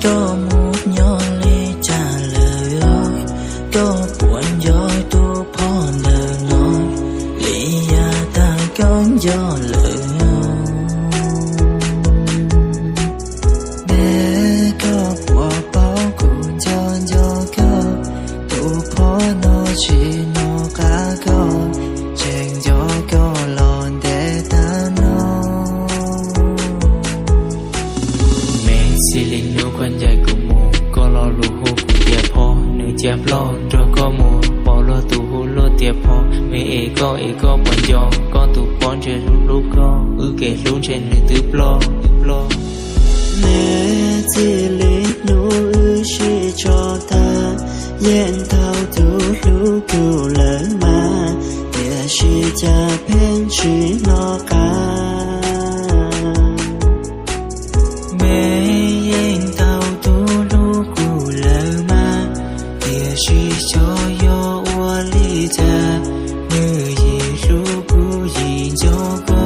Koj mus nyob li cas lawm? Koj puas nco tus phauj ntawm no li yav tag koj nco lawm? Neb koj puas paub kuv nco nco koj, tus phauj no tsis hnov qab koj, tseem nco koj los ntev tag no. Me xij li hnub koj ncaim kuv mus, koj lo lus hu kuv tias phauj, nws cia ploj nrog koj mus, pom luag tus hu luag tias phauj. Me es koj es koj puas nco koj, tus phauj ntshe hlub hlub koj, wb kev hlub ntshe nws twb ploj, twb ploj. Me xij li hnub wb sib tso tag, yeej tau tus hlub kuv lawm mas, tiam sis cas pheej tsis hnov qab. Me yeej tau tus hlub kuv lawm mas, tiam sis xyov yog ua li cas, nws yim hlub kuv yim nco koj.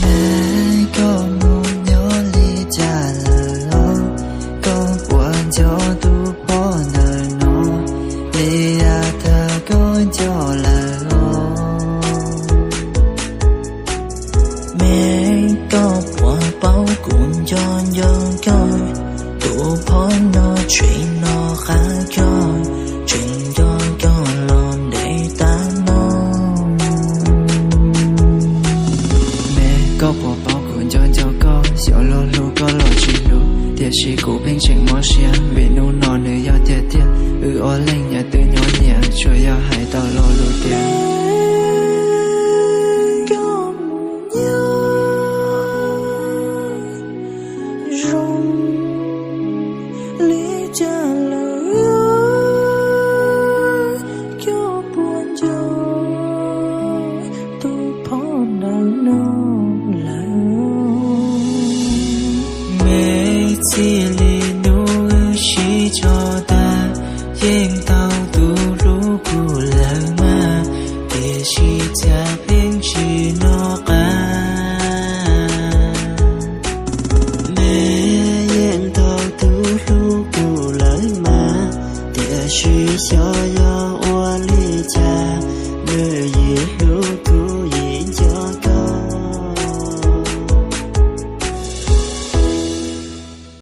Neb koj mus nyob li cas lawm os? Koj puas nco tus phauj ntawm no li yav tag koj nco lawm os? Me koj puas paub kuv nco nco koj, tus phauj no tseem hnov qab koj, tseem nco koj los ntev tag no. Me koj puas paub kuv nco nco koj, xyov luag hlub koj los tsis hlub, tiam sis kuv pheej tseem mob siab vim hnub no nws yog tiag tiag. Wb ob leeg nyias twb nyob nyias, tsuas yog hais tau lo